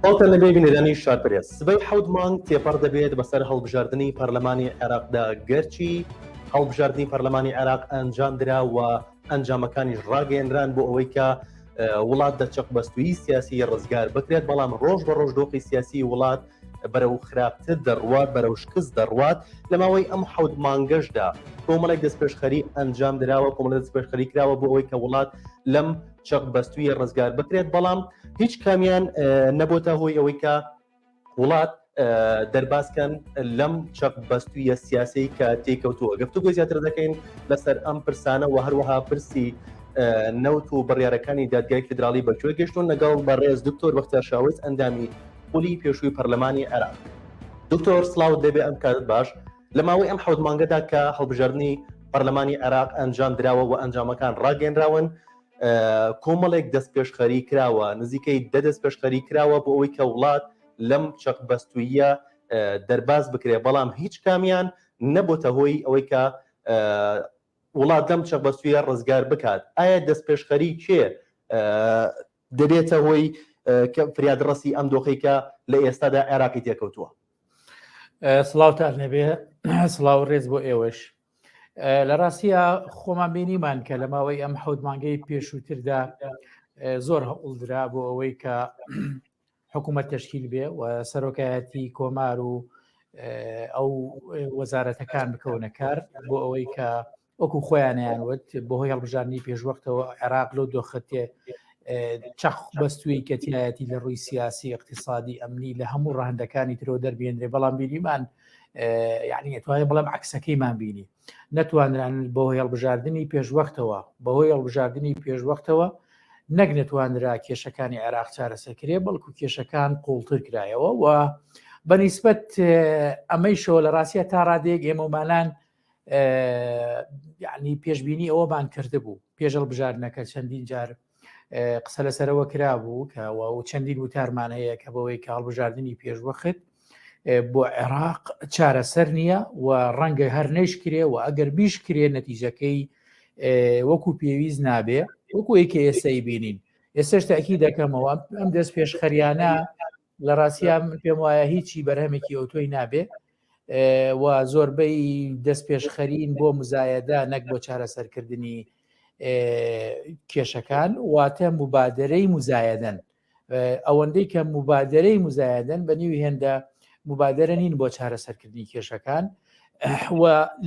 سڵاوتان لەبێ بینەرانی شارپرێس. سبەی حەوت مانگ تێپەڕ دەبێت بەسەر هەڵبژاردنی پەرلەمانی عێراقدا، گەرچی هەڵبژاردنی پەرلەمانی عێراق ئەنجام درا و ئەنجامەکانیش ڕاگەیەنران بۆ ئەوەی کە وڵات لە چەقبەستوویی سیاسی ڕزگار بکرێت، بەڵام ڕۆژ بە ڕۆژ دۆخی سیاسی وڵات بەرەو خراپتر دەڕوات، بەرەو شکست دەڕوات. لە ماوەی ئەم حەوت مانگەشدا کۆمەڵێک دەستپێشخەری ئەنجام دراوە، کۆمەڵێک دەستپێشخەری کراوە بۆ ئەوەی کە وڵات لەم چەقبەستوویە ڕزگار بکرێت، بەڵام هیچ کامیان نەبۆتە هۆی ئەوەی کە وڵات دەربازکەن لەم چەق بەستویە سیاسی کە تێکەوتووە. گفتوگۆی زیاتر دەکەین لەسەر ئەم پرسانە و هەروەها پرسی نەوت و بڕیارەکانی دادگای فیدراڵی بەکوێ گەشتون لەگەڵ بەڕێز دکتۆر بەختیار شاوەیس ئەندامی خولی پێشووی پەرلەمانی عێراق. دکتۆر سڵاوت لێبێ ئەم کاتت باش. لە ماوەی ئەم حەوت مانگەدا کە هەڵبژاردنی پەرلەمانی عێراق ئەنجام دراوە و ئەنجامەکان ڕاگەیەنراون کۆمەڵێک دەستپێشخەری کراوە، نزیکەی دە دەستپێشخەری کراوە بۆ ئەوەی کە وڵات لەم چەقبەستووییە دەرباز بکرێت، بەڵام هیچ کامیان نەبۆتە هۆی ئەوەی کە وڵات لەم چەقبەستوویە ڕزگار بکات. ئایا دەستپێشخەری کێ دەبێتە هۆی فریادڕەسی ئەم دۆخەی کە لە ئێستادا عێراقی تێکەوتووە؟ سڵاوتان لێبێ، سڵاو ڕێز بۆ ئێوەش. لە ڕاستیە خۆمان بینیمان کە لە ماوەی ئەم حەوت مانگەی پێشووتردا زۆر هەوڵدرا بۆ ئەوەی کە حکوومەت تشکیل بێ و سەرۆکایەتی کۆمار و ئەو وەزارەتەکان بکەونە کار بۆ ئەوەی کە وەکو خۆیانیان وت بەهۆی هەڵبژاردنی پێشوەختەوە عێراق لەو دۆخەتێ چەق بەستووی کە تایەتی لە ڕووی سیاسی اقتصادی ئەمنی لە هەموو ڕەهەندەکانی ترەوە دەربێنرێ بەڵام بینیمان یعنی ئەتوانێت بڵێم عکسەکەیمان بینی نەتوانران بەهۆی هەڵبژاردنی پێشوەختەوە بەهۆی هەڵبژاردنی پێشوەختەوە نەک نەتوانرا کێشەکانی عێراق چارەسەر کرێ بەڵکو کێشەکان قوڵتر کرایەوە و بەنیسبەت ئەمەیشەوە لە ڕاستە تا ڕادەیەک ئێمەمانان یعنی پێشبینی ئەوەمان کردبوو پێش هەڵبژاردنەکە چەندین جار قسە لەسەرەوە کرابوو کە و چەندین وتارمان هەیە کە بەوەی کە هەڵبژاردنی پێشوەخت بۆ عێراق چارەسەر نییە و ڕەنگە هەر نەیشکرێ و ئەگەر بیشکرێ نەتیجەکەی وەکو پێویست نابێ وەکو یەکە ئێسەی بینین ئێستش تاکی دەکەمەوە ئەم دەست پێشخەریانە لە ڕاستیا من پێم وایە هیچی بەرهەمێکی ئەوتۆی نابێ و زۆربەی دەست پێشخەرین بۆ مزایەدە نەک بۆ چارەسەرکردنی کێشەکان واتە مبادرەی مزایەدەن ئەوەندەی کە مبادرەی مزایەدەن بە نیو هێندە مبادرە نین بۆ چارەسەرکردنی کێشەکان و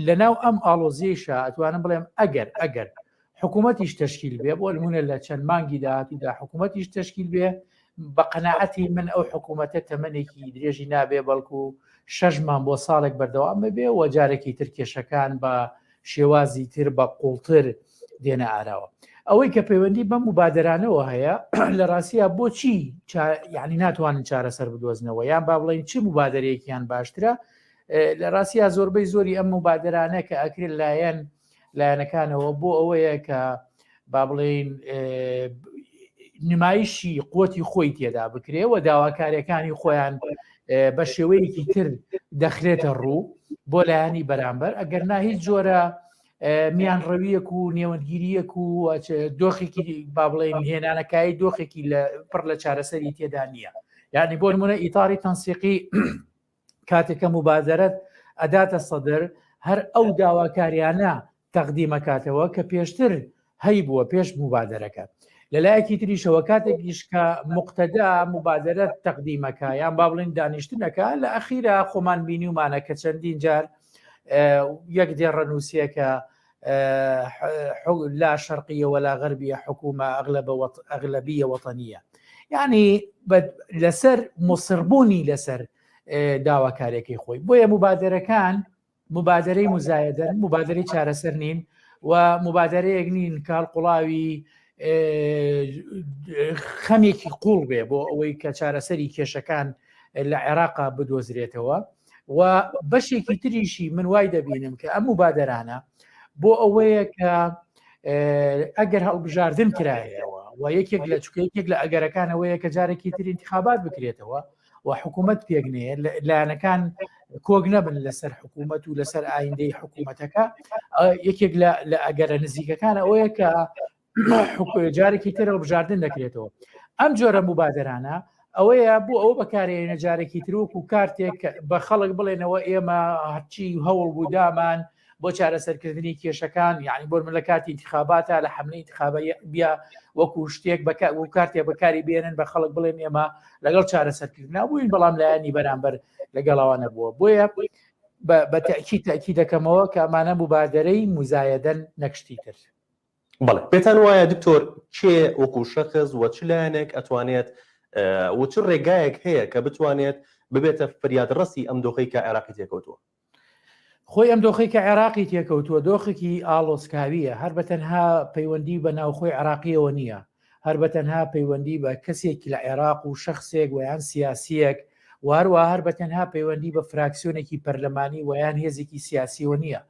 لەناو ئەم ئاڵۆزیشە ئەتوانم بڵێم ئەگەر ئەگەر حکوومەتیش تەشکیل بێ بۆ نمونە لە چەند مانگی داهاتوودا حکوومەتیش تەشکیل بێ بە قەناعەتی من ئەو حکوومەتە تەمەنێکی درێژی نابێ بەڵکو شەش مان بۆ ساڵێک بەردەوام ببێ و جارێکی تر کێشەکان بە شێوازی تر بە قوڵتر دێنە ئاراوە. ئەوەی کە پەیوەندی بەم مبادرانەوە هەیە لە ڕاستیا بۆچی یعنی ناتوانن چارەسەر بدۆزنەوە یان با بڵێن چ مبادرەیەکیان باشترە لە ڕاستیا زۆربەی زۆری ئەم مبادرانە کە ئەکرێت لایەن لایەنەکانەوە بۆ ئەوەیە کە با بڵێین نمایشی قوتی خۆی تێدا بکرێ و داواکاریەکانی خۆیان بە شێوەیەکی تر دەخرێتە ڕوو بۆ لایەنی بەرامبەر ئەگەر نا هیچ جۆرە میان ڕەویەک و نێوەندگیریەک و دۆخێکی با بڵێن هێنانەکایی دۆخێکی لە پڕ لە چارەسەری تێدا نییە یعنی بۆ نمونە ئیتاری تەنسیقی کاتێک کە موبادەرەت ئەداتە سەدر هەر ئەو داواکاریانە تەقدیمەکاتەوە کە پێشتر هەیبووە پێش موبادەرەکە لەلایەکی تریشەوە کاتێکیش کە مقتەدا مبادرە تەقدیمەکە یان با بڵین دانیشتنەکە لە ئەخیرا خۆمان بینیومانە کە چەندین جار یەک دێڕە نووسیەکە لا شرقیە ولا غربیە حکومە اغلب اغلبیە وطنیە یعنی لەسەر مصربوونی لەسەر داواکارێکی خۆی بۆیە مبادرەکان مبادرەی مزایدن مبادرەی چارەسەر نین و مبادرەیەک نین کاڵ قوڵاوی خەمێکی قوڵ بێ بۆ ئەوەی کە چارەسەری کێشەکان لە عێراقا بدۆزرێتەوە و بەشێکی تریشی من وای دەبینم کە ئەم مبادرانە بۆ ئەوەیە کە ئەگەر هەڵبژاردن کرایەوە و یەکێک لە چکە یەکێک لە ئەگەرەکانەوەیە کە جارێکی تر انتخابات بکرێتەوە و حکوومەت پێک نێ لایەنەکان کۆک نەبن لەسەر حکوومەت و لەسەر ئایندەی حکوومەتەکە یەکێک لە ئەگەرە نزیکەکان ئەوەیە کە جارێکی تر هەڵبژاردن دەکرێتەوە ئەم جۆرە مبادرانە. ئەوەیە بۆ ئەوە بەکارێنە جارێکی تر وەکو کارتێک بە خەڵک بڵێنەوە ئێمە هەرچی هەوڵ بوو دامان بۆ چارەسەرکردنی کێشەکان، یعنی بۆ من لە کاتی انتخاباتە لە حملەی انتخابە بیا وەکو شتێک و کارتێک بەکاری بێنن بە خەڵک بڵێن ئێمە لەگەڵ چارەسەرکردنا بووین، بەڵام لایەنی بەرامبەر لەگەڵەوە نەبووە. بۆیە بە تەکی تەکی دەکەمەوە کە ئەمانە مبادرەی مزایەدەن نەکشتی تر. بەڵێ، پێتان وایە دکتۆر کێ وەکو شەخس و چ لایەنێک ئەتوانێت و چ ڕێگایەک هەیە کە بتوانێت ببێتە فریادڕەسی ئەم دۆخەی کە عێراقی تێکەوتووە؟ خۆی ئەم دۆخەی کە عێراقی تێکەوتووە دۆخێکی ئاڵۆزکاوییە، هەر بە تەنها پەیوەندی بە ناوخۆی عێراقییەوە نییە، هەر بە تەنها پەیوەندی بە کەسێکی لە عێراق و شەخسێک و یان سیاسییەک و هەروەها هەر بە تەنها پەیوەندی بە فراکسیۆنێکی پەرلەمانی و یان هێزێکی سیاسیەوە نییە.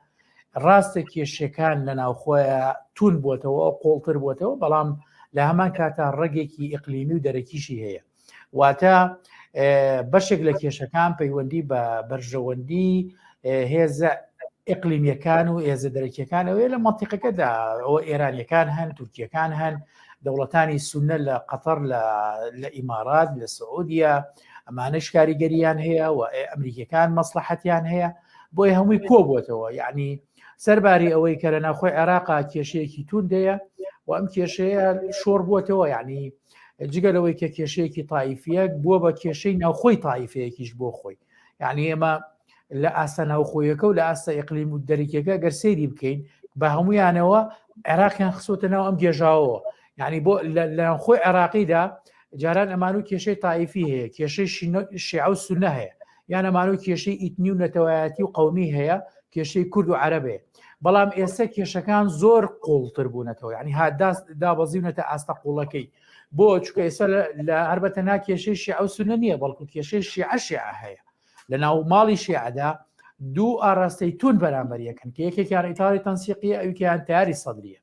ڕاستە کێشەکان لە ناوخۆیە تون بووەتەوە، قوڵتر بووەتەوە، بەڵام لە هەمان کاتا ڕەگێکی ئیقلیمی و دەرەکیشی هەیە. واتە بەشێک لە کێشەکان پەیوەندی بە بەرژەوەندی هێزە ئیقلیمیەکان و هێزە دەرەکیەکانەوەی لە مەنتیقەکەدا، ئەوە ئێرانیەکان هەن، تورکیەکان هەن، دەوڵەتانی سونە لە قەتەر، لە ئیمارات، لە سعودیە، ئەمانەش کاریگەریان هەیە و ئەمریکیەکان مەسلحەتیان هەیە. بۆیە هەمووی کۆبووەتەوە. یعنی سەرباری ئەوەی کە لە ناوخۆی عێراقا کێشەیەکی توندەیە و ئەم کێشەیە شۆڕ بووەتەوە، یعنی جگە لەوەی کە کێشەیەکی تایفیە بووە بە کێشەی ناوخۆی تایفەیەکیش بۆ خۆی. یعنی ئێمە لە ئاستە ناوخۆیەکە و لە ئاستە ئیقلیم و دەرەکیەکە گەر سەیری بکەین بە هەمویانەوە عێراقیان خسۆتە ناو ئەم گێژاوەوە. یعنی بۆ لە خۆی عێراقیدا جاران ئەمان و کێشەی تایفی هەیە، کێشەی شیعە و سونە هەیە، یان ئەمان و کێشەی ئیتنی و نەتەوایەتی و قەومی هەیە، کێشەی کورد و عەرەبێ. بەڵام ئێستا کێشەکان زۆر قوڵتر بوونەتەوە، یعنی دابەزیونەتە ئاستە قوڵەکەی. بۆ چونکە ئێستا لە هەر بە تەنها کێشەی شیعە و سونە نییە، بەڵکو کێشەی شیعە شیعە هەیە. لە ناو ماڵی شیعەدا دوو ئاراستەی تون بەرامبەر یەکەن کە یەکێکیان ئیتاری تەنسیقیە، ئەویکیان تیاری سەدریە.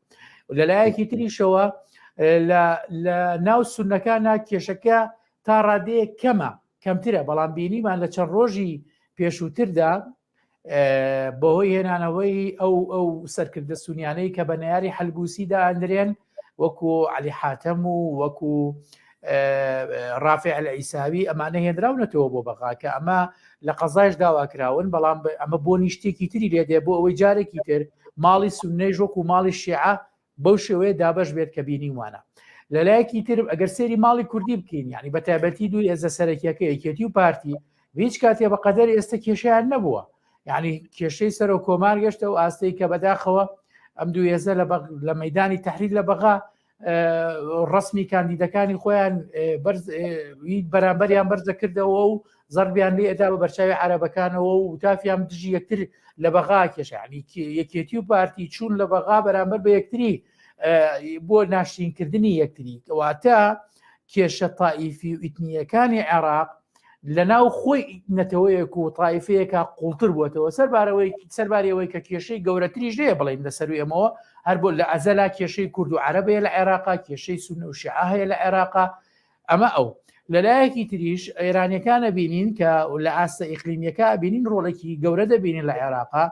لە لایەکی تریشەوە لە ناو سونەکانە کێشەکە تا ڕادەیەک کەمە، کەمترە، بەڵام بینیمان لە چەند ڕۆژی پێشووتردا بەهۆی هێنانەوەی ئەو سەرکردە سونیانەی کە بە نەیاری حەلبوسی دائەندرێن وەکو عەلی حاتەم و وەکو ڕافع ئەلعیساوی، ئەمانە هێنراونەتەوە بۆ بەغا کە ئەمە لە قەزایش داواکراون، بەڵام ئەمە بۆ نیشتێکی تری لێ دێ بۆ ئەوەی جارێکی تر ماڵی سوننەیش وەکو ماڵی شیعە بەو شێوەیە دابەش بێت کە بینیومانە. لە لایەکی تر ئەگەر سەیری ماڵی کوردی بکەین، یعنی بە تایبەتی دوو هێزە سەرەکیەکە یەکێتی و پارتی، هیچ کاتێ بە قەدەر ئێستا کێشیان نەبووە. یعنی کێشەی سەرۆک کۆمار گەشتە و ئاستەی کە بەداخەوە ئەم دوو هێزە لە مەدانی تحریر لە بەغا ڕسمی کاندیدەکانی خۆیان بەرامبەریان بەرزەکردەوە و زەربیان لێ ئەدا بە بەرچاوی عەرەبەکانەوە و وتافیان دژی یەکتر لە بەغا کێشە. یعنی یەکێتی و پارتی چوون لە بەغا بەرامبەر بە یەکتری بۆ ناشرینکردنی یەکتری. واتە کێشە تائیفی و ئیتنیەکانی عێراق لە ناو خۆی نەتەوەیەک و تایفەیەکە قوڵتر بووەتەوە، سەرباری ئەوەی کە کێشەی گەورەتریش هەیە بڵێن لە سەروی ئەمەوە، هەر بۆ لە ئەزەلا کێشەی کورد و عەرەبەیە لە عێراقا، کێشەی سوننە و شیعە هەیە لە عێراقا. ئەمە ئەو لەلایەکی تریش ئێرانیەکان ئەبینین کە لە ئاستە ئیقلیمیەکە ئەبینین ڕۆڵێکی گەورە دەبینین لە عێراقا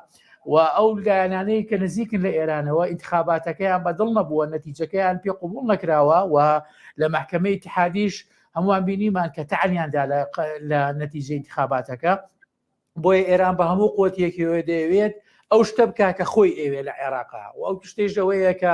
و ئەو لایەنانەی کە نزیکن لە ئێرانەوە ئینتخاباتەکەیان بەدڵ نەبووە، نەتیجەکەیان پێ قبوڵ نەکراوە و لە مەحکەمەی ئیتحادیش هەمووان بینیمان کە تەعنیان دا لە نەتیجەی ئینتخاباتەکە. بۆیە ئێران بە هەموو قوتێکیەوە دەیەوێت ئەو شتە بکا کە خۆی ئەوێ لە عێراقا، و ئەو شتێش ئەوەیە کە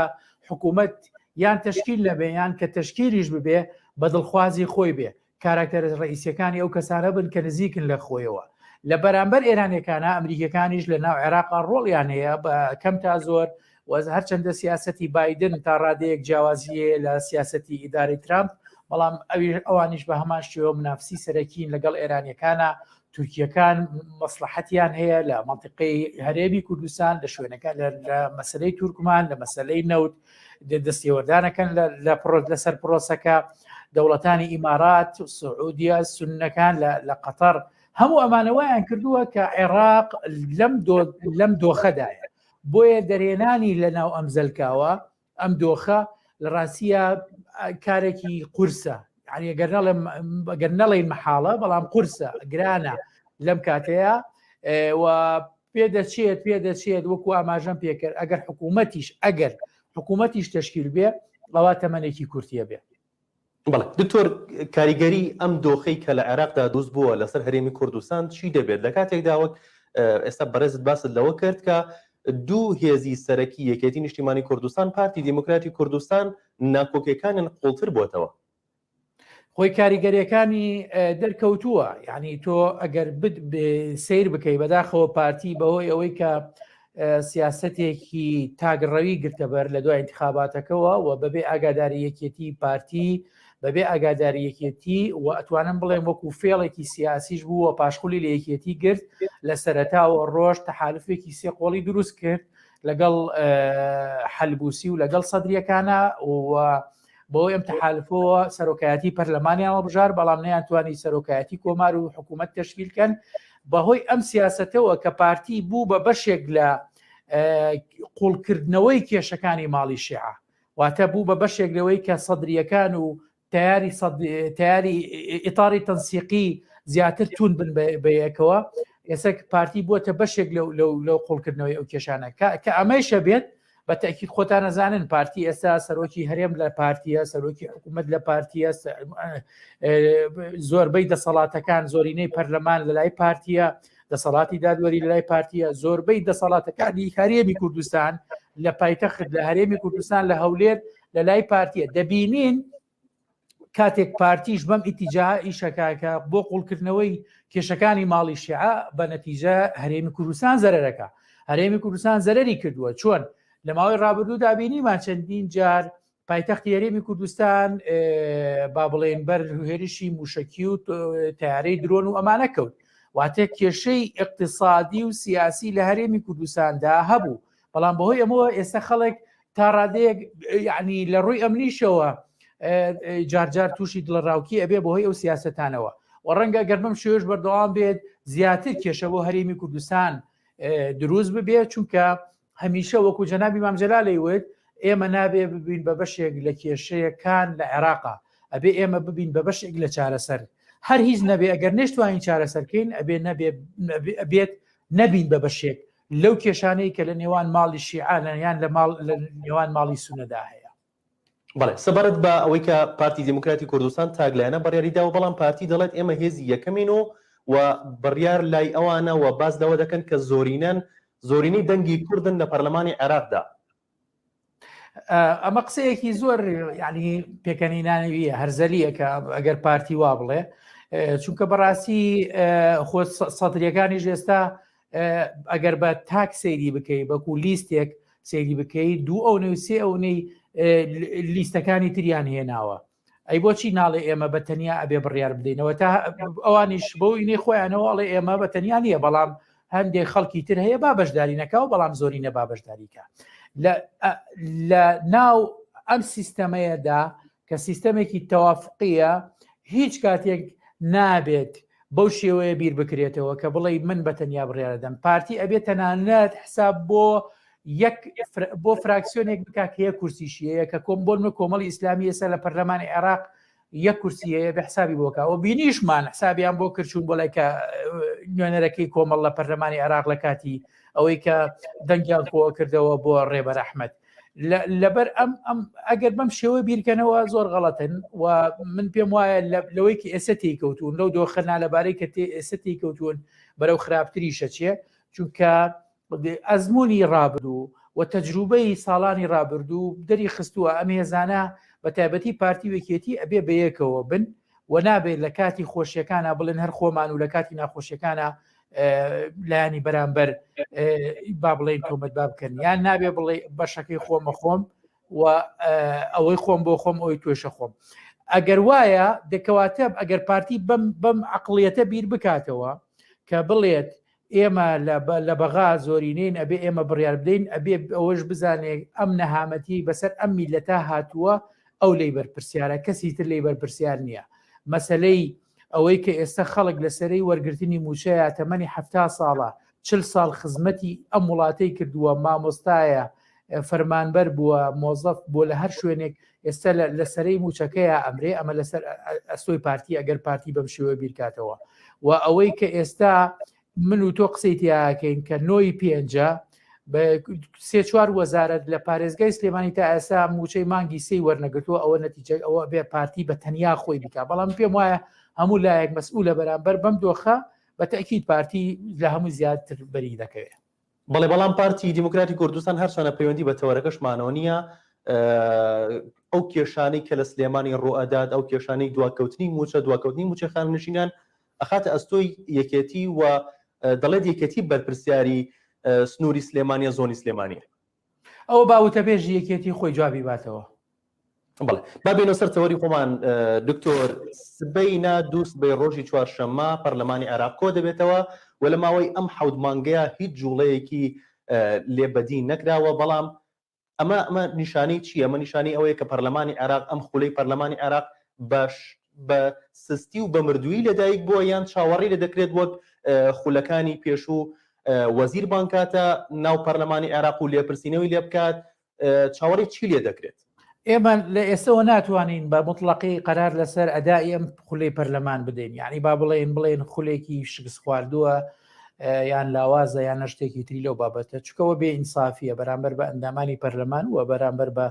حکوومەت یان تەشکیل نەبێ یان کە تەشکیلیش ببێ بە دڵخوازی خۆی بێ، کاراکتەرە ڕئیسیەکانی ئەو کەسانە بن کە نزیکن لە خۆیەوە. لە بەرامبەر ئێرانیەکانە ئەمریکیەکانیش لە ناو عێراقا ڕۆڵیان هەیە بە کەم تا زۆر، و هەرچەندە سیاسەتی بایدن تا ڕادەیەک جیاوازی هەیە لە سیاسەتی ئیدارەی ترامپ، بەڵام ئەوانیش بە هەمان شێوە منافسی سەرەکین لەگەڵ ئێرانیەکانە. تورکیەکان مەسلحەتیان هەیە لە مەنتیقەی هەرێمی کوردستان، لە شوێنەکان، لە مەسلەی تورکمان، لە مەسلەی نەوت دەستێوەردانەکەن لە پرۆس لەسەر پرۆسەکە. دەوڵەتانی ئیمارات، سعودیە، سوننەکان لە قەتەر، هەموو ئەمانە وایان کردووە کە عێراق لەم دۆخەدایە. بۆیە دەرێنانی لە ناو ئەم زەلکاوە، ئەم دۆخە لە ڕاستیە کارێکی قورسە، یعنی ئەگەر نەڵێین مەحاڵە بەڵام قورسە، گرانە لەم کاتەیە. و پێدەچێت وەکو ئاماژەم پێکرد ئەگەر حکوومەتیش تەشکیل بێ ئەوە تەمەنێکی کورتیە بێ. بەڵێ دکتۆر، کاریگەری ئەم دۆخەی کە لە عێراقدا دروست بووە لەسەر هەرێمی کوردستان چی دەبێت؟ لە کاتێکدا وەک ئێستا بەڕێزت باست لەوە کرد کە دوو هێزی سەرەکی یەکێتی نیشتیمانی کوردستان، پارتی دیموکراتی کوردستان ناکۆکیەکانیان قوڵتر بووەتەوە. خۆی کاریگەریەکانی دەرکەوتووە، یعنی تۆ ئەگەر سیر بکەی بەداخەوە پارتی بەهۆی ئەوەی کە سیاسەتێکی تاگڕەوی گرتەبەر لە دوای انتخاباتەکەوە و بەبێ ئاگاداری یەکێتی پارتی بەبێ ئاگاداری یەکێتی و ئەتوانم بڵێم وەکو فێڵێکی سیاسیش بوو و پاشقولی لە یەکێتی گرت لە سەرەتاوە ڕۆژ تەحالفێکی سێقۆڵی دروست کرد لەگەڵ حەلبوسی و لەگەڵ سەدریەکانە و بەهۆی ئەم تەحالفەوە سەرۆکایەتی پەرلەمانیان هەڵبژار بەڵام نەیانتوانی سەرۆکایەتی کۆمار و حکوومەت تەشکیل کەن بەهۆی ئەم سیاسەتەوە کە پارتی بوو بە بەشێک لە قوڵکردنەوەی کێشەکانی ماڵی شیعە واتە بوو بە بەشێک لەوەی کە سەدریەکان و تیاری تیاری ئیتاری تەنسیقی زیاتر تون بن بە یەکەوە ئێستا پارتی بووەتە بەشێک لەو قوڵکردنەوەی ئەو کێشانە کە ئەمەیشە بێت بە تەئکید خۆتان ئەزانن پارتی ئێستا سەرۆکی هەرێم لە پارتیە سەرۆکی حکوومەت لە پارتیە زۆربەی دەسەڵاتەکان زۆرینەی پەرلەمان لە لای پارتیە دەسەڵاتی دادوەری لە لای پارتیە زۆربەی دەسەڵاتەکانی هەرێمی کوردستان لە پایتەخت لە هەرێمی کوردستان لە هەولێر لە لای پارتیە دەبینین کاتێک پارتیش بەم ئیتیجاهە ئیشەکە کە بۆ قوڵکردنەوەی کێشەکانی ماڵی شیعە بە نەتیجە هەرێمی کوردستان زەرەرەکە هەرێمی کوردستان زەرەری کردووە چۆن لە ماوەی ڕابردوودا بینیمان چەندین جار پایتەختی هەرێمی کوردستان با بڵێن بەر هێرشی موشکی و تیارەی درۆن و ئەمانە کەوت واتە کێشەی اقتصادی و سیاسی لە هەرێمی کوردستاندا هەبوو بەڵام بەهۆی ئەمەوە ئێستا خەڵک تا ڕادەیەک یعنی لە ڕووی ئەمنیشەوە جارجار تووشی دڵەڕاوکی ئەبێ بەهۆی ئەو سیاستانەوە و ڕەنگە گەر بەم شێوەش بەردەوام بێت زیاتر کێشە بۆ هەرێمی کوردستان دروست ببێت چونکە هەمیشە وەکو جەنابی مامجلالەی وت ئێمە نابێ ببین بە بەشێک لە کێشەیەکان لە عێراقا ئەبێ ئێمە ببین بە بەشێک لە چارەسەر هەر هیچ نەبێ ئەگەر نەشتوانین چارەسەرکەین ئەبێ نەبێ ئەبێت نەبین بە بەشێک لەو کێشانەی کە لە نێوان ماڵی شیعە یان لە ماڵ لە نێوان ماڵی سونەدا هەیە. بەڵێ سەبارەت بە ئەوەی کە پارتی دیموکراتی کوردستان تاک لایەنە بڕیاری داوە، بەڵام پارتی دەڵێت ئێمە هێزی یەکەمین و و بڕیار لای ئەوانە و باس لەوە دەکەن کە زۆرینەن زۆرینەی دەنگی کوردن لە پەرلەمانی عێراقدا. ئەمە قسەیەکی زۆر ینی پێکەنینانەویە هەرزەلیە کە ئەگەر پارتی وا بڵێ چونکە بەڕاستی خۆ سەدریەکانیش ئێستا ئەگەر بە تاک سەیری بکەی بەکو لیستێک سەیری بکەی دوو ئەو نێو سێ ئەونەی لیستەکانی تریان هێناوە ئەی بۆچی ناڵێ ئێمە بە تەنیا ئەبێ بڕیار بدەینەوە تا ئەوانیش بۆ ئینەی خۆیانەوە ئەڵێ ئێمە بە تەنیا نییە بەڵام هەندێک خەڵکی تر هەیە با بەشداری نەکاو بەڵام زۆری نە با بەشداریکە لە ناو ئەم سیستەمەیەدا کە سیستەمێکی تەوافقیە هیچ کاتێک نابێت بەو شێوەیە بیر بکرێتەوە کە بڵێ من بە تەنیا بڕیاردەم پارتی ئەبێت تەنانەت حساب بۆ یەک بۆ فراکسیۆنێک بکا کە یەک کورسیشی هەیە کە کۆم بۆن کۆمەڵی ئیسلامی ئێستا لە پەرلەمانی عێراق یەک کورسی هەیە بە حسابی بۆکە و بینیشمان حسابیان بۆ کرچون بۆ لای کە نوێنەرەکەی کۆمەڵ لە پەرلەمانی عێراق لە کاتی ئەوەی کە دەنگیان کۆ کردەوە بۆ ڕێبەر ئەحمد لەبەر ئەم ئەم ئەگەر بەم شێوە بیرکەنەوە زۆر غەڵەتن و من پێم وایە لەوەی کە ئێستا تێکەوتون لەو دۆخە نالەبارەی کە تێ ئێستا تێکەوتون بەرەو خراپتری شەچێ چونکە ئەزموونی ڕابردوو و تەجروبەی ساڵانی ڕابردوو دەری خستووە ئەم هێزانە بە تایبەتی پارتی و یەکێتی ئەبێ بەیەکەوە بن و نابێت لە کاتی خۆشیەکانە بڵێن هەر خۆمان و لە کاتی ناخۆشیەکانە لایەنی بەرامبەر با بڵێن تۆمەتبار بکەن یان نابێ بڵێ بەشەکەی خۆمە خۆم و ئەوەی خۆم بۆ خۆم ئەوی توێشە خۆم ئەگەر وایە دەکەواتە ئەگەر پارتی بەم بەم عقلیەتە بیر بکاتەوە کە بڵێت ئێمە لە بەغا زۆرینەین ئەبێ ئێمە بڕیار بدەین ئەبێ ئەوەش بزانێ ئەم نەهامەتی بەسەر ئەم میلەتە هاتووە ئەو لی بەرپرسیارە کەسی تر لی بەرپرسیار نییە مەسلەی ئەوەی کە ئێستا خەڵک لەسەرەی وەرگرتنی مووچەیە تەمەنی ه ساڵە چل ساڵ خزمەتی ئەم وڵاتەی کردووە مامۆستایە فەرمانبەر بووە مۆزەف بۆ لە هەر شوێنێک ئێستا لە سەرەی موچەکەیە ئەمرێ ئەمە لەسەر ئەستۆی پارتی ئەگەر پارتی بەم شێوە بیرکاتەوە و ئەوەی کە ئێستا من و تۆ قسەی تیاکەین کە نۆی پێنجە سێ چوار وەزارەت لە پارێزگای سلێمانی تا ئێستا موچەی مانگی سێی وەرنەگرتووە ئەوە نەتیجە ئەوە بێ پارتی بە تەنیا خۆی بکە بەڵام پێم وایە هەموو لایەک مەسئولە بەرامبەر بەم دۆخە بە تەئکید پارتی لە هەموو زیاتر بەری دەکەوێت. بەڵێ بەڵام پارتی دیموکراتی کوردستان هەرچەنە پەیوەندی بە تەوەرەکەشمانەوە نییە ئەو کێشانەی کە لە سلێمانی ڕوئەدات ئەو کێشانەی دواکەوتنی موچە دواکەوتنی موچە خانەنشینان ئەخاتە ئەستۆی یەکێتی و دەڵێت یەکێتی بەرپرسیاری سنووری سلێمانیە زۆنی سلێمانیە. ئەوە با وتەبێژی یەکێتی خۆی جوابی باتەوە. بەڵێ با بێینەوە سەر تەوەری خۆمان دکتۆر سبەی نا دوو سبەی ڕۆژی چوارشەممە پەرلەمانی عێراق کۆ دەبێتەوە و لە ماوەی ئەم حەوت مانگەیە هیچ جوڵەیەکی لێ بەدی نەکراوە بەڵام ئەمە ئەمە نیشانەی چییە؟ ئەمە نیشانەی ئەوەیە کە پەرلەمانی عێراق ئەم خولەی پەرلەمانی عێراق بە بە سستی و بە مردوویی لەدایک بووە یان چاوەڕێی لێ دەکرێت وەک خولەکانی پێشوو وەزیر بانکاتە ناو پەرلەمانی عێراق و لێپرسینەوەی لێ بکات چاوەڕێی چی لێ دەکرێت؟ ئێمە لە ئێستەوە ناتوانین بە مطلقی قەرار لەسەر ئەدای ئەم خولەی پەرلەمان بدەین یعنی با بڵێن بڵێن خولێکی شکست خواردووە یان لاوازە یان شتێکی تری لەو بابەتە چکەوە بێ ئینسافیە بەرامبەر بە ئەندامانی پەرلەمان و بەرامبەر بە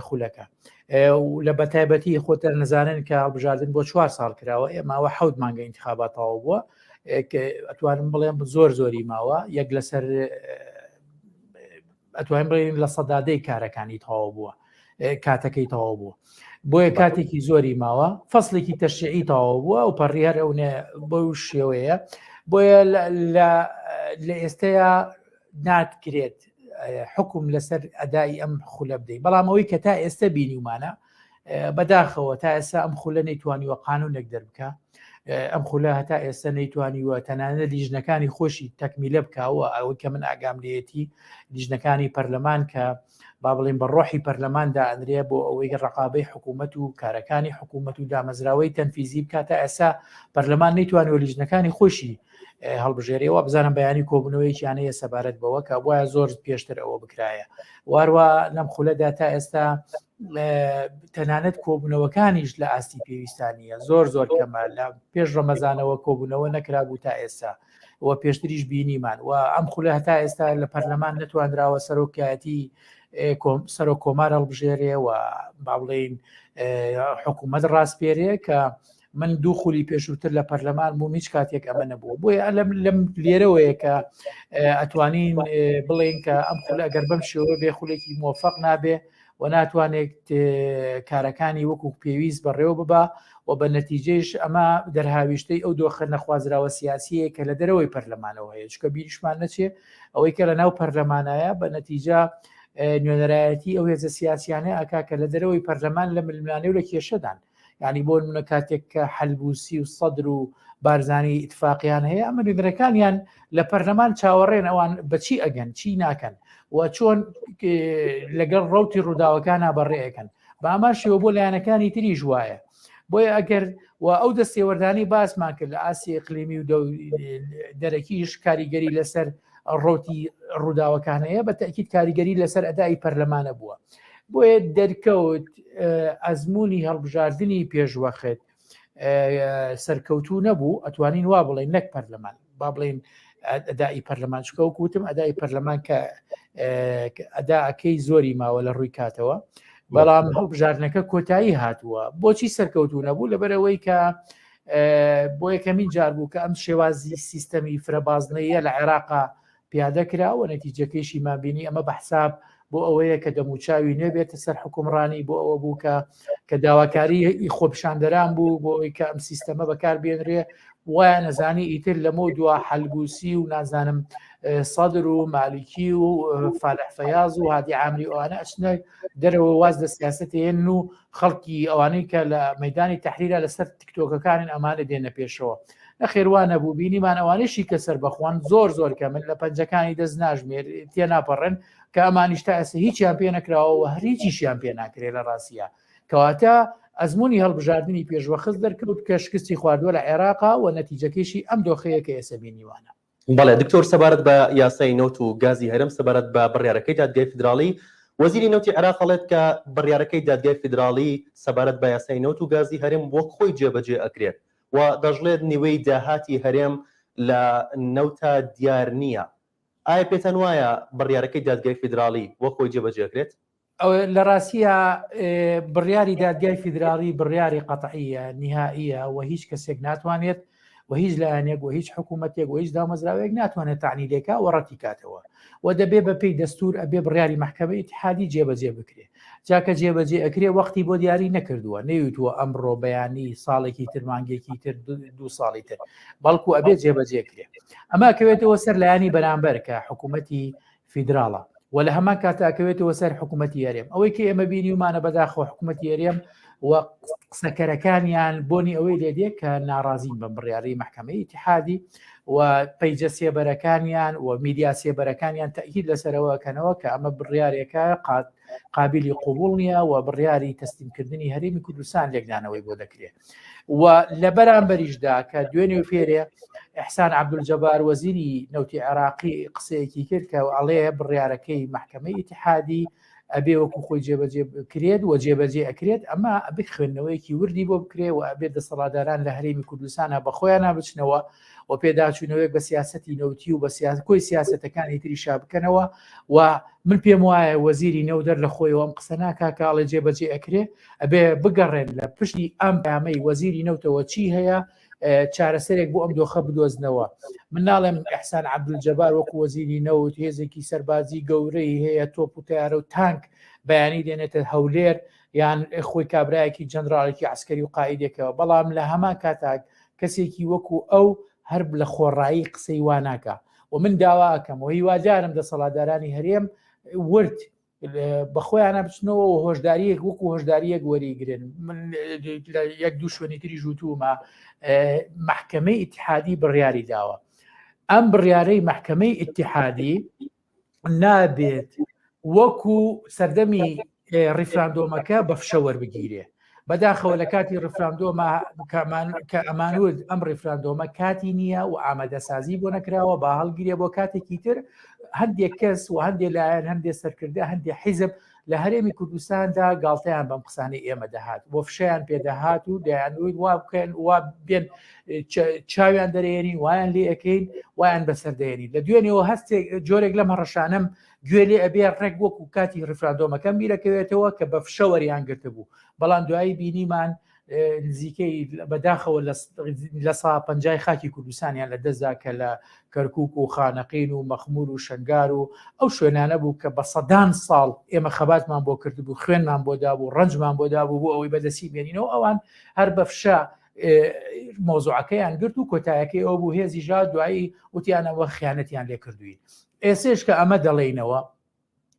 خولەکە لە بەتایبەتی خۆتە نەزانن کە هەڵبژاردن بۆ چوار ساڵ کراوە ئێماوە حەوت مانگە ئینتخابات تەواو بووە ئەتوانم بڵێم زۆر زۆری ماوە یەک لەسەر ئەتوانین بڵێین لە سەدادەی کارەکانی تەواو بووە کاتەکەی تەواو بووە بۆیە کاتێکی زۆری ماوە فەسلێکی تەشریعی تەواو بووە و پەڕی هەر ئەو بەو شێوەیە بۆیە لە ئێستەیە ناتکرێت حکوم لەسەر ئەدای ئەم خولە بدەین بەڵام ئەوەی کە تا ئێستا بینیومانە بەداخەوە تا ئێستا ئەم خولە نەیتوانیوە قانونێک دەربکە ئەم خولە هەتا ئێستا نەیتوانیوە تەنانەت لیژنەکانی خۆشی تەکمیلە بکەوە ئەوەی کە من ئاگام لێتی لیژنەکانی پەرلەمان کە با بڵێن بە ڕۆحی پەرلەماندا ئەنرێ بۆ ئەوەی ڕقابەی حکوومەت و کارەکانی حکوومەت و دامەزراوەی تەنفیزی بکات تا ئێستا پەرلەمان نەیتوانیوە لیژنەکانی خۆشی هەڵبژێرێ وا بزانم بەیانی کۆبوونەوەیەکیان هەیە سەبارەت بەوە کە وایە زۆر پێشتر ئەوە بکرایە واروا لەم خولەدا تا ئێستا تەنانەت کۆبوونەوەکانیش لە ئاستی پێویستانیە زۆر زۆر کەمە لە پێش ڕەمەزانەوە کۆبوونەوە نەکرابوو تا ئێستا و پێشتریش بینیمان و ئەم خولە هەتا ئێستا لە پەرلەمان نەتوانراوە سەرۆکایەتی سەرۆک کۆمار هەڵبژێرێ و با بڵێین حکوومەت ڕاستپێرێ کە من دوو خولی پێشووتر لە پەرلەمان بووم هیچ کاتێک ئەمە نەبووە بۆیە لەم لەم لێرەوەیە کە ئەتوانین بڵێن کە ئەم خولە ئەگەر بەم شێوە بێ خولێکی مۆفق نابێ و ناتوانێت کارەکانی وەکو پێویست بەڕێوە ببا و بە نەتیجەیش ئەمە دەرهاویشتەی ئەو دۆخە نەخوازراوە سیاسیەیە کە لە دەرەوەی پەرلەمانەوە هەیە چکە بیریشمان نەچێ ئەوەی کە لە ناو پەرلەمانایە بە نەتیجە نوێنەرایەتی ئەو هێزە سیاسیانە ئەکا کە لە دەرەوەی پەرلەمان لە ململانێ و لە کێشەدان یعنی بۆ نمونە کاتێک کە حەلبوسی و سەدر و بارزانی ئیتفاقیان هەیە ئەمە نوێنەرەکانیان لە پەرلەمان چاوەڕێن ئەوان بەچی ئەگەن چی ناکەن و چۆن لەگەڵ ڕوتی ڕووداوەکانە بەڕێەکەن بە ئەمان شێوە بۆ لایەنەکانی تریش وایە بۆیە ئەگەر و ئەو دەستێوەردانی باسمان کرد لە ئاسی ئەقلیمی و دەرەکیش کاریگەری لەسەر ڕوتی ڕووداوەکان هەیە بە تەکیید کاریگەری لەسەر ئەدای پەرلەمانە بووە بۆیە دەرکەوت ئەزمموی هەڵبژاردننی پێشوەخت سەرکەوتوو نەبوو ئەتوانین وا بڵێن نەک پەرلەمان با بڵێن ئەدای پەرلەمان چکە وەکو وتم ئەدای پەرلەمان کە ئەداکەی زۆری ماوە لە ڕووی کاتەوە بەڵام هەڵبژاردنەکە کۆتایی هاتووە بۆچی سەرکەوتوو نەبوو لەبەرەوەی کە بۆ یەکەمین جار بوو کە ئەم شێوازی سیستەمی فرەبازنەیە لە عێراقا پیادە کرا و نەتیجەکەیشیمان بینی ئەمە بە حساب بۆ ئەوەیە کە دەموچاوی نوێ بێتە سەر حکومڕانی بۆ ئەوە بوو کە کە داواکاری خۆپیشاندەران بوو بۆ ئەوەی کە ئەم سیستەمە بەکار بێنرێ وایان نەزانی ئیتر لەمە دوا حەلبوسی و نازانم سەدر و مالیکی و فالح فەیاز و هادی عامری ئەوانە ئەچنە دەرەوە واز لە سیاسەتێن و خەڵکی ئەوانەی کە لە مەدانی تحریرا لەسەر تیکتۆکەکانن ئەمانە دێنە پێشەوە نەخێر وا نەبوو بینیمان ئەوانەشی کە سەربەخۆن زۆر زۆر کەمن لە پەنجەکانی دەست ناژمێر تێناپەڕن کە ئەمانیش تا ئێستا هیچیان پێ نەکراوە و هەر هیچیشیان پێ ناکرێ لە ڕاستیە کەواتە ئەزمموی هەڵبژاردننی پێشوەخت دەرکەوت کە شکستی خواردووە لە عێراقا و نەتیجەکەیشی ئەم دۆخەیە کە ئێستا بینیوانە. بەڵێ دکتۆر سەبارەت بە یاسای نەوت و گازی هەرێم سەبارەت بە بڕیارەکەی دادگای فیدراڵی وەزیری نەوتی عێراق ئەڵێت کە بڕیارەکەی دادگای فیدراڵی سەبارەت بە یاسای نەوت و گازی هەرێم وەک خۆی جێبەجێ ئەکرێت و دەشڵێت نیوەی داهاتی هەرێم لە نەوتا دیار نییە. ئایا پێتان وایە بڕیارەکەی دادگای فیدراڵی وەک خۆی جێبەجێ کرێت؟ لە ڕاستیە بڕیاری دادگای فیدراڵی بڕیاری قەتعیە نیهائیە و هیچ کەسێک ناتوانێت و هیچ لایەنێک و هیچ حکوومەتێک و هیچ دامەزراوەیەک ناتوانێت تەعنی لێکا و ڕەتی کاتەوە و دەبێ بە پێی دەستور ئەبێ بڕیاری مەحکەمە ئیتحادی جێبەجێ بکرێ جاکە جێبەجێ ئەکرێ وەختی بۆ دیاری نەکردووە نەیوتووە ئەمڕۆ بەیانی ساڵێکی تر مانگێکی تر دوو ساڵی تر بەڵکو ئەبێ جێبەجێ کرێ ئەمە کەوێتەوە سەر لایەنی بەرامبەر کە حکوومەتی فیدراڵە و لە هەمان کاتا ئەکەوێتەوە سەر حکوومەتی هەرێم ئەوەی کە ئێمە بینیومانە بەداخەوە حکوومەتی هەرێم و قسەکەرەکانیان بۆنی ئەوەی لێ دێ کە ناڕازین بە بڕیاری مەحکەمەی ئیتحادی و پەیجە سێبەرەکانیان و میدیا سێبەرەکانیان تەئکید لەسەرەوە کەنەوە کە ئەمە بڕیارێکە قات قابلی قوبول نییە و بڕیاری تەسلیمکردنی هەرێمی کوردستان لێکدانەوەی بۆ دەکرێت و لە بەرامبەریشدا کە دوێنێ و پێرێ ئیحسان عەبدولجەبار وەزیری نەوتی عێراقی قسەیەکی کرد کە ئەڵێ بڕیارەکەی مەحکەمەی ئیتحادی ئەبێ وەکو خۆی جێبەجێ بکرێت و جێبەجێ ئەکرێت ئەمە ئەبێ خوێندنەوەیەکی وردی بۆ بکرێ و ئەبێت دەسەڵاتداران لە هەرێمی کوردستانە بە خۆیانە بچنەوە و پێداچوونەوەیەک بە سیاسەتی نەوتی و بە کۆی سیاسەتەکانی تریشا بکەنەوە و من پێم وایە وەزیری نەوت دەر لە خۆیەوە ئەم قسە ناکا کە ئەڵێ جێبەجێ ئەکرێ ئەبێ بگەڕێن لە پشتی ئەم پامەی وەزیری نەوتەوە چی هەیە چارەسەرێک بۆ ئەم دۆخە بدۆزنەوە من ناڵێم ئەحسان عەبدولجەبار وەکو وەزیری نەوت هێزێکی سەربازی گەورەی هەیە تۆپ و تیارە و تانک بەیانی دێنێتە هەولێر یان خۆی کابراایەکی جەنراڵێکی عسکەری و قائیدێکەوە بەڵام لە هەمان کاتاک کەسێکی وەکو ئەو هەر لە خۆڕایی قسەی وا ناکا و من داوا ئەکەم و هیوادارم دەسەڵاتدارانی هەرێم ورد بە خۆیانە بچنەوە و هۆشداریەک وەکو هۆشداریەک وەریگرن من لە یەک دوو شوێنی تری ژوتومە محکمەی ئیتحادی بڕیاری داوە ئەم بڕیارەی محکمەی ئیتحادی نابێت وەکو سەردەمی ڕیفراندۆمەکە بە فشە وەربگیرێ بەداخەوە لە کاتی ڕفراندۆمە کە ئەمانوت ئەم ڕیفراندۆمە کاتی نییە و ئامادەسازی بۆ نەکراوە با هەڵگیرێ بۆ کاتێکی تر هەندێک کەس و هەندێک لایەن هەندێک سەرکردە هەندێک حیزب لە هەرێمی کوردستاندا گاڵتەیان بەم قسانەی ئێمە دەهات و فشەیان پێدەهات و دەیانوت وا بکەن وا بێن چاویان دەرێنین وایان لێ ئەەکەین وایان بەسەر دەێنین لە دوێنێەوە هەستێک جۆرێک لەم هەڕەشانم گوێ لێ ئەبێ ڕێک وەکو کاتی ڕیفراندۆمەکەم بیرەکەوێتەوە کە بە فشە وەریان گرتبوو بەڵام دوایی بینیمان نزیکەی بەداخەوە لە سا پەنجای خاکی کوردستانیان لە دەستدا کە لە کەرکک و خانەقین و مەخمور و شنگار و ئەو شوێنانە بوو کە بە سەدان ساڵ ئێمە خەباتمان بۆ کردبوو خوێنمان بۆ دابوو ڕەنجمان بۆ دابوو بۆ ئەوەی بەدەستی بێنینەوە ئەوان هەر بە فشە مۆزوعەکەیان گرت و کۆتایەکەی ئەو بوو هێزی ژا دوایی وتیانەوە خیانەتیان لێ کردوین ئێسێش کە ئەمە دەڵێینەوە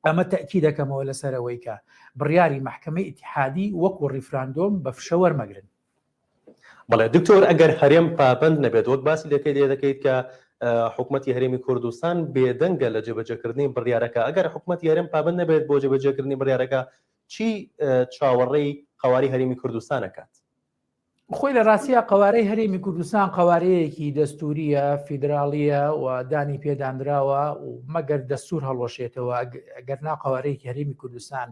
ئەمە تەئکید دەکەمەوە لەسەر ئەوەی کە بڕیاری مەحکەمەی ئیتیحادی وەکو ڕیفراندۆم بە فشە وەرمەگرن. بەڵێ دکتۆر ئەگەر هەرێم پابەند نەبێت وەک باسی لەکەی لێ دەکەیت کە حکومەتی هەرێمی کوردستان بێدەنگە لە جێبەجێکردنی بڕیارەکە ئەگەر حکومەتی هەرێم پابەند نەبێت بۆ جێبەجێکردنی بڕیارەکە چی چاوەڕێی قەواری هەرێمی کوردستان ئەکات؟ خۆی لە ڕاستیا قەوارەی هەرێمی کوردستان قەوارەیەکی دەستوریە فیدراڵیە و دانی پێدانراوە و مەگەر دەستور هەڵوەشێتەوە ئەگەر نا قەوارەیەکی هەرێمی کوردستان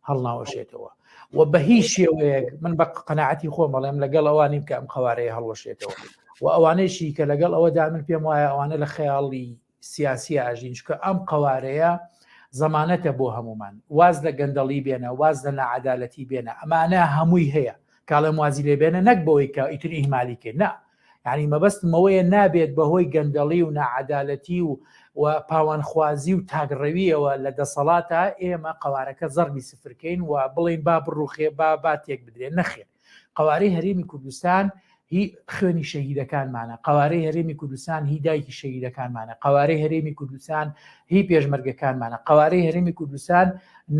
هەڵناوەشێتەوە و بە هیچ شێوەیەک من بە قەناعەتی خۆم بەڵێم لەگەڵ ئەوانیم کە ئەم قەوارەیە هەڵوەشێتەوە و ئەوانەیشی کە لەگەڵ ئەوەدا من پێم وایە ئەوانە لە خەیاڵی سیاسیە ئەژین چونکە ئەم قەوارەیە زەمانەتە بۆ هەمومان واز لە گەندەڵی بێنە واز لە ناعەدالەتی بێنە ئەمانە هەمووی هەیە کاڵێم وازی لێ بێنە نەک بەوەی کە ئیتر ئیهمالی کرد نا یعنی مەبەستمەوەیە نابێت بەهۆی گەندەڵی و ناعەدالەتی و و پاوانخوازی و تاکڕەویەوە لە دەسەڵاتە ئێمە قەوارەکە زەربی سفرکەین و بڵین با بڕوخێ با با تێک بدرێ نەخێر قەوارەی هەرێمی کوردستان هی خوێنی شەهیدەکانمانە قەوارەی هەرێمی کوردستان هی دایکی شەهیدەکانمانە قەوارەی هەرێمی کوردستان هی پێشمەرگەکانمانە قەوارەی هەرێمی کوردستان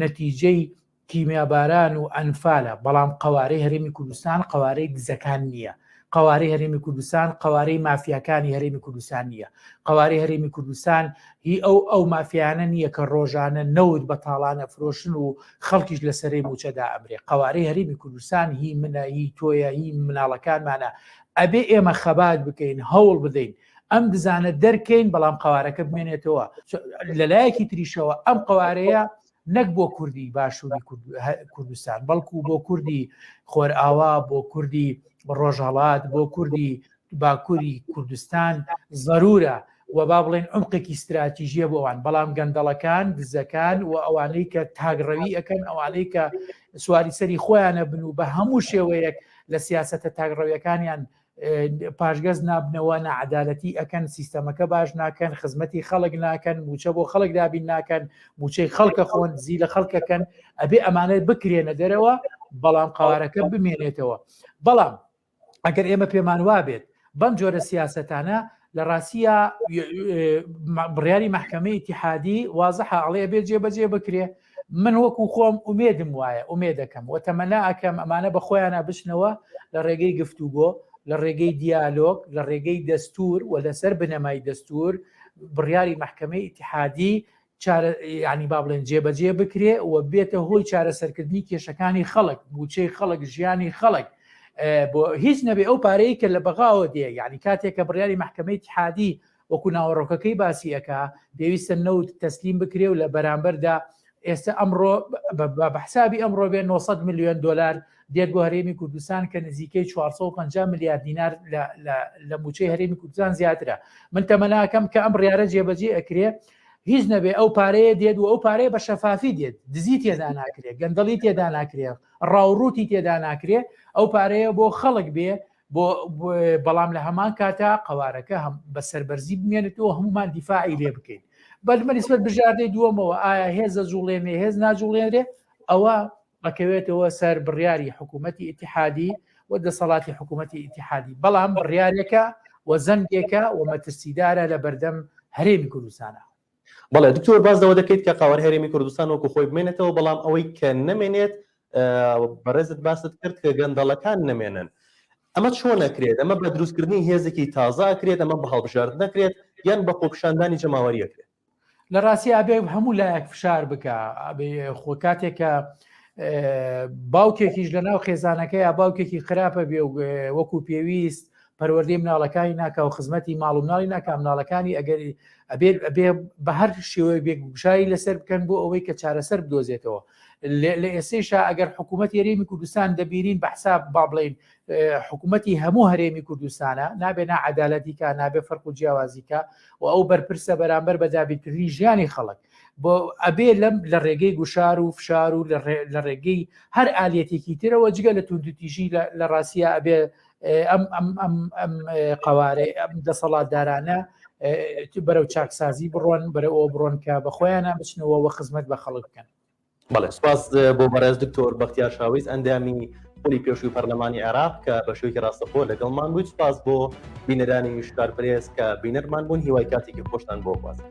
نەتیجەی کیمیاباران و ئەنفالە بەڵام قەوارەی هەرێمی کوردستان قەوارەی دزەکان نییە قەوارەی هەرێمی کوردستان قەوارەی مافیاکانی هەرێمی کوردستان نییە قەوارەی هەرێمی کوردستان هی ئەو ئەو مافیانە نییە کە ڕۆژانە نەوت بە تاڵانە فرۆشن و خەڵکیش لە سەرەی موچەدا ئەمرێ قەوارەی هەرێمی کوردستان هی منە هی تۆیە هی مناڵەکانمانە ئەبێ ئێمە خەبات بکەین هەوڵ بدەین ئەم دزانە دەرکەین بەڵام قەوارەکە بمێنێتەوە لەلایەکی تریشەوە ئەم قەوارەیە نەک بۆ کوردی باشووری کوردستان بەڵکو بۆ کوردی خۆرئاوا بۆ کوردی ڕۆژهەڵات بۆ کوردی باکووری کوردستان زەرورە. و با بڵێن عمقێکی ستراتیژیە بۆ ئەوان، بەڵام گەندەڵەکان، دزەکان و ئەوانەی کە تاکڕەوی ئەکەن، ئەوانەی کە سواری سەری خۆیانە بن و بە هەموو شێوەیەک لە سیاسەتە تاکڕەویەکانیان پاشگەز نابنەوە، ناعەدالەتی ئەکەن، سیستەمەکە باش ناکەن، خزمەتی خەڵک ناکەن، موچە بۆ خەڵک دابین ناکەن، موچەی خەڵکە خۆن، دزی لە خەڵکەکەن، ئەبێ ئەمانە بکرێنە دەرەوە، بەڵام قەوارەکە بمێنێتەوە. بەڵام ئەگەر ئێمە پێمان وابێت بەم جۆرە سیاسەتانە لە ڕاستیە بڕیاری محکمەی ئیتیحادی وازحە ئەڵێ ئەبێ جێبەجێ بکرێ. من وەکو خۆم ئومێدم وایە، ئومێدەکەم و تەمەنا ئەکەم ئەمانە بە خۆیانە بچنەوە لە ڕێگەی گفتوگۆ، لە ڕێگەی دیالۆگ، لە ڕێگەی دەستور و لەسەر بنەمای دەستور بڕیاری محکمەی ئیتیحادی چارە یعنی با بڵێن جێبەجێ بکرێ و بێتە هۆی چارەسەرکردنی کێشەکانی خەڵک، موچەی خەڵک، ژیانی خەڵک. بۆ هیچ نەبێ ئەو پارەیە کە لە بەغاوە دێ، یعنی کاتێک کە بڕیاری محکمەی ئیتیحادی وەکو ناوەڕۆکەکەی باسی ئەکا پێویستە نەوت تەسلیم بکرێ و لە بەرامبەردا ئێستا ئەمڕۆ بە حسابی ئەمڕۆ بێ 900 ملیۆن دلار دێت بۆ هەرێمی کوردستان کە نزیکەی 450 ملیار دینار لە موچەی هەرێمی کوردستان زیاترە. من تەمەناکەم کە ئەم بڕیارە جێبەجێ ئەکرێ هیچ نەبێ ئەو پارەیە دێت و ئەو پارەیە بە شەفافی دێت، دزی تێدا ناکرێ، گەندەڵی تێدا ناکرێ، ڕاوڕووتی تێدا ناکرێ، ئەو پارەیە بۆ خەڵک بێ بۆ بەڵام لە هەمان کاتا قەوارەکە هەم بە سەربەرزی بمێنێتەوە، هەمومان دیفاعی لێ بکەین. بەل بە نسبەت بژاردەی دووەمەوە ئایا هێز دەجوڵێنێ هێز ناجوڵێنرێ، ئەوە ئەکەوێتەوە سەر بڕیاری حکوومەتی ئیتیحادی و دەسەڵاتی حکوومەتی ئیتیحادی، بەڵام بڕیارێکە و زەنگێکە و مەترسیدارە لە بەردەم هەرێمی کوردستانە. بەڵێ دکتۆر، باس لەوە دەکەیت کە قەوارەی هەرێمی کوردستان وەکو خۆی بمێنێتەوە، بەڵام ئەوەی کە نەمێنێت بەڕێزت باست کرد کە گەندەڵەکان نەمێنن، ئەمە چۆن ئەکرێت؟ ئەمە بە دروستکردنی هێزێکی تازە ئەکرێت، ئەمە بە هەڵبژاردن ئەکرێت، یان بە خۆپیشاندانی جەماوەری ئەکرێت؟ لە ڕاستی ئەبێ هەموو لایەک فشار بکە. خۆ کاتێک کە باوکێکیش لە ناو خێزانەکەی باوکێکی خراپە بێ و وەکو پێویست پەروەردەی مناڵەکانی ناکا و خزمەتی ماڵ و مناڵی ناکا، مناڵەکانی ئەگەر ئەبێ ئەبێ بە هەر شێوەیەک بێ گوشاری لەسەر بکەن بۆ ئەوەی کە چارەسەر بدۆزێتەوە. لە ئێستەیشا ئەگەر حکوومەت هەرێمی کوردستان دەبینین بە حساب با بڵێین حکوومەتی هەموو هەرێمی کوردستانە، نابێ ناعەدالەتی کا، نابێ فەرق و جیاوازی کا و ئەو بەرپرسە بەرامبەر بە دابینکردنی ژیانی خەڵک بۆ ئەبێ لەم لە ڕێگەی گوشار و فشار و لە ڕێگەی هەر ئالیەتێکی ترەوە جگە لە توندوتیژی لە ڕاستیە ئەبێ ئەم ئەم ئەم ئەم قەوارەی ئەم دەسەڵاتدارانە بەرەو چاکسازی بڕۆن، بەرەو ئەوە بڕۆن کە بە خۆیانە بچنەوە و خزمەت بە خەڵک بکەن. بەڵێ سپاس بۆ بەڕێز دکتۆر بەختیار شاویز ئەندامی خولی پێشووی پەرلەمانی عێراق کە بە شێوەیەکی ڕاستەخۆ لەگەڵمان بوویت. سپاس بۆ بینەرانی شار پرێس کە بینەرمان بوون. هیوای کاتێکی خۆشتان بۆ خوازم.